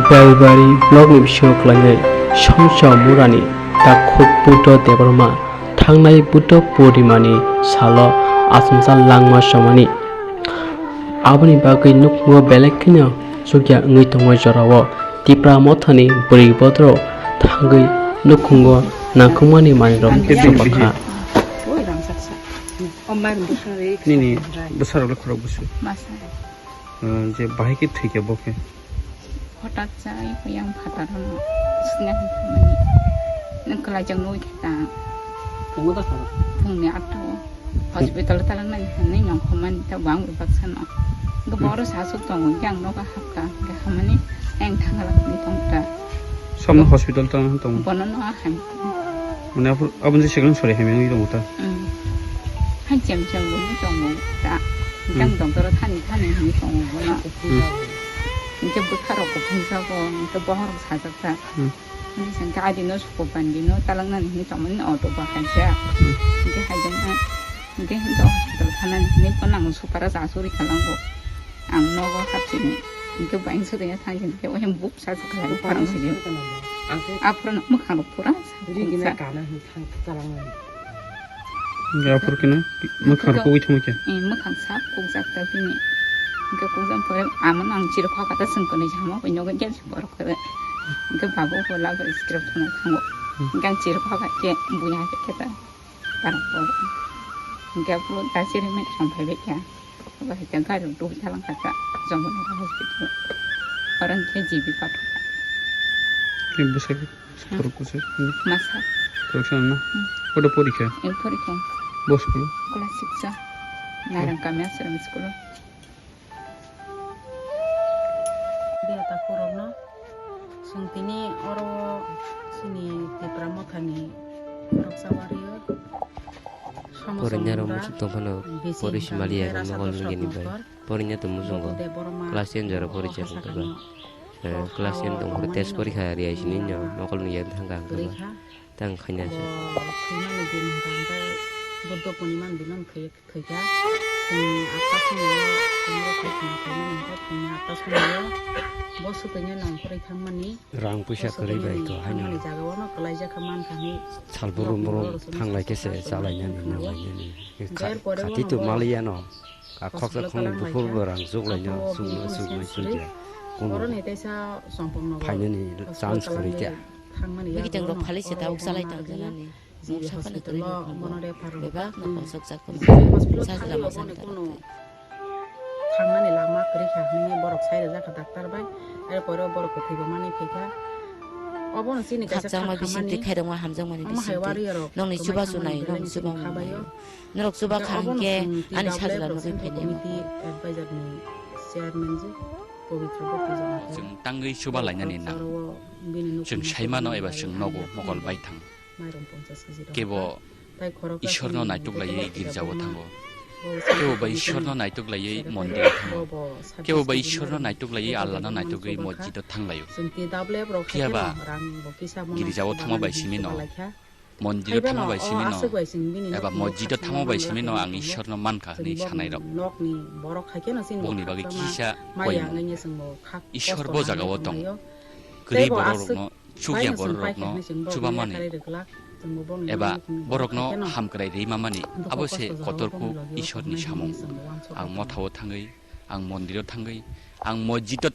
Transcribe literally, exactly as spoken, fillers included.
Raibari block ni bisingo kwlainai Songcha Murani takhuk Buddho Debbarma thangnai Buddho Purnimani salo achomsa langma somani. Aboni bagwi nukhungo belai kheno chukya wngwi tongmani jorao Tipra Mothani bwrwi bodorok thangwi nukhungo nangkukmani manwirok sopakha. Nini bwsarokle khorok busu. Masa. Eh, je bahai khe thwikha bo khe? Hotak cha yang phataro no sina hinmani. Nang kala jang noi khe ta. Phungo da khoro. Phungni ato hospital talang nang hinwi nang khomani ta bang baksa no. Go boro sasuk tongo yang noga hapta. Ga hamani yang thangala ni tongta. Samno hospital talang tong. Bono no ham. Mane aphuru aboni je second sori hamya wngwi tongo ta. Hmm. Hai chem chem bo wngwi tongo ta. Hmm. Jang doctor thani thani wngwi tongo bono. Hmm. Hingke bwkha rok kuphung jago, hingke bohor rok sajak ta. Hmm. Hingke hingke adi no suko bandi no talang nani hingke tongmani auto bo hai ja. Hmm. Hingke hai jang na, hingke hingke hospital thana ni hingke nang supara ja suri kalango. Ang nogo hapsini. Hingke baing suri thang hingke ohem buk sajak kha parang sini. Aphuru no mwkhang rok pura. Rigi na sajak. Kana hing thang kalang. Hingke aphuru khe no mwkhang rok kugui thangma khe. Eh, mwkhang sak kukjak ta bini. Hingke kukjak pore amo nang chiri kha kata sengkoni jama bai nogo gel borok kore. Hingke babu bo labo script thana thango. Hmm. Hingke ang chiri kha kha khe buya khe ta. Parang pore. Hingke aphuru ta chiri me thang phai bai khe. Abo hai khe gari rok dugui thalang kha ta, Jamunara hospital. Oro hingke G B pathor. Khe bwsai khorok kuchuk. Masa. Khorok sana na? Hmm. Koto porikha? Eng porikha. Bo school? Class six o. Narang kami aswrang school o. Dia ta khorokno. Chwng tini oro chini Tipra Mothani khoroksa wario. Porina rok muchuk tongphano pori simaliya rok mokol nugini bai. Porina tong muchungo class ten jora pori chak tongkha. Eh, class ten tongphuru test porikha ri aisini no mokol nugya thangkha hwnkhe ba tang khaina se. Buddho Purnima ni din hwnkha hwnkhe Thwikha, phungni atta somoi o, phungni atta somoi o, phungni atta somoi o, bo swtwino nang kwrwi thangmani. Rang puisa kwrwi bai to haino. Thangmani jaga o no kwlaijak kha mankha hinwi. Sal brum brum thanglai khe se chalainani, nanglainani. Kha-, khati to maliya no. Khoksa khoknwi buphurbo rang chuklaino, chukno chuknai chukya. Kunu phainani chance kwrwi kha. Bikiteng rok phali se tabuk chalai tang janani. Moksa phano kwrwi nukgo. Bebak no kosokjak phano. Sajla masa ni tara. Thangnani lama kwrwi kha hwnwi borok sai rwjak kha doctor bai. Are pore borok kwthwi bo manwi phaikha. Obono chini kaisa khakchangma bisingtwi khairokma hamjakmani bisingtwi. Nokni chubachu nai, nokni chubachu nai. Norok chuba kha hwnkhe ani sajla nugwi phainai. Chwng tangwi chuba lainani nang. Chwng saimano eba chwng nogo mokol baithang. Kebo Ishorno naituk laiwi girjao thango. Kebo ba Ishorno naituk laiwi mondiro thango. Kebo ba Ishorno naituk laiwi Allahno naitugwi mosjido thanglaio. Phiya ba girjao thangma bai simi no, mondiro thangma bai simi no, eba mosjido thangma bai simi no ang Ishorno mankha hwnwi sanai rok. Bongni bagwi kisa koimo. Ishor bo jagao tong. Kwrwi borok rokno chukya borok rokno chubamani eba borokno hamkrai rwi mamani abo se kotorkhu Ishorni samung. Ang mothao thangwi, ang mondiro thangwi, ang mosjido